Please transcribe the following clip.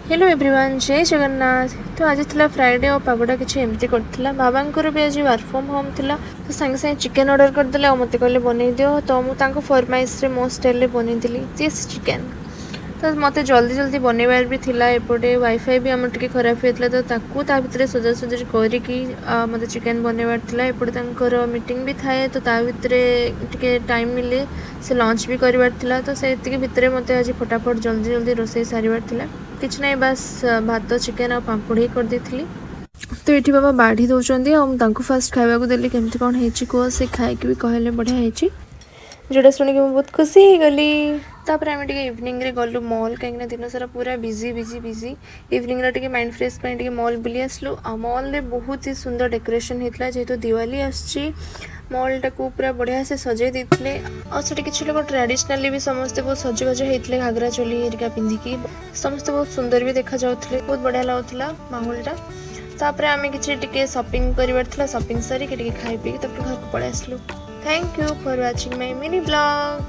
Hello everyone, ଜୟ ଜଗନ୍ନାଥ। ତ ଆଜି ଥିଲା ଫ୍ରାଇଡ଼େ ଆଉ ପାଗଟା କିଛି ଏମିତି କରିଥିଲା। ବାବାଙ୍କର ବି ଆଜି ୱାର୍କ ଫ୍ରମ୍ ହୋମ୍ ଥିଲା, ତ ସାଙ୍ଗେ ସାଙ୍ଗେ ଚିକେନ୍ ଅର୍ଡ଼ର କରିଦେଲେ ଆଉ ମୋତେ କହିଲେ ବନେଇ ଦିଅ। ତ ମୁଁ ତାଙ୍କ ଫରମାଇଶରେ ମୋ ଷ୍ଟାଇଲ୍ରେ ବନେଇଦେଲି ଦେଶୀ ଚିକେନ୍। ତ ମୋତେ ଜଲ୍ଦି ଜଲ୍ଦି ବନେଇବାର ବି ଥିଲା। ଏପଟେ ୱାଇଫାଇ ବି ଆମର ଟିକେ ଖରାପ ହେଇଥିଲା, ତ ତାକୁ ତା ଭିତରେ ସଜାସଜି କରିକି ମୋତେ ଚିକେନ୍ ବନେଇବାର ଥିଲା। ଏପଟେ ତାଙ୍କର ମିଟିଂ ବି ଥାଏ, ତ ତା ଭିତରେ ଟିକେ ଟାଇମ୍ ମିଳେ, ସେ ଲଞ୍ଚ ବି କରିବାର ଥିଲା। ତ ସେତିକି ଭିତରେ ମୋତେ ଆଜି ଫଟାଫଟ ଜଲ୍ଦି ଜଲ୍ଦି ରୋଷେଇ ସାରିବାର ଥିଲା। କିଛି ନାହିଁ, ବାସ୍ ଭାତ, ଚିକେନ୍ ଆଉ ପାମ୍ପଡ଼ ହିଁ କରିଦେଇଥିଲି। ତ ଏଠି ବାବା ବାଢ଼ି ଦେଉଛନ୍ତି ଆଉ ମୁଁ ତାଙ୍କୁ ଫାଷ୍ଟ ଖାଇବାକୁ ଦେଲି, କେମିତି କ'ଣ ହେଇଛି କୁହ। ସେ ଖାଇକି ବି କହିଲେ ବଢ଼ିଆ ହେଇଛି, ଯେଉଁଟା ଶୁଣିକି ମୁଁ ବହୁତ ଖୁସି ହେଇଗଲି। ତାପରେ ଆମେ ଟିକେ ଇଭିନିଂରେ ଗଲୁ ମଲ୍, କାହିଁକିନା ଦିନ ସାରା ପୁରା ବିଜି ବିଜି ବିଜି। ଇଭିନିଂରେ ଟିକେ ମାଇଣ୍ଡ ଫ୍ରେଶ୍ ପାଇଁ ଟିକେ ମଲ୍ ବୁଲି ଆସିଲୁ। ଆଉ ମଲ୍ରେ ବହୁତ ହି ସୁନ୍ଦର ଡେକୋରେସନ୍ ହେଇଥିଲା। ଯେହେତୁ ଦିୱାଲି ଆସୁଛି, ମଲ୍ଟାକୁ ପୁରା ବଢ଼ିଆ ସେ ସଜେଇ ଦେଇଥିଲେ। ଆଉ ସେଠି କିଛି ଲୋକ ଟ୍ରାଡ଼ିସନାଲି ବି ସମସ୍ତେ ବହୁତ ସଜବାଜ ହେଇଥିଲେ, ଘାଗରା ଚୋଲି ହେରିକା ପିନ୍ଧିକି ସମସ୍ତେ ବହୁତ ସୁନ୍ଦର ବି ଦେଖାଯାଉଥିଲେ। ବହୁତ ବଢ଼ିଆ ଲାଗୁଥିଲା ମାହୋଲଟା। ତାପରେ ଆମେ କିଛି ଟିକେ ସପିଂ କରିବାର ଥିଲା, ସପିଂ ସାରିକି ଟିକେ ଖାଇ ପିଇକି ତାପରେ ଘରକୁ ପଳେଇ ଆସିଲୁ। Thank you for watching my mini vlog.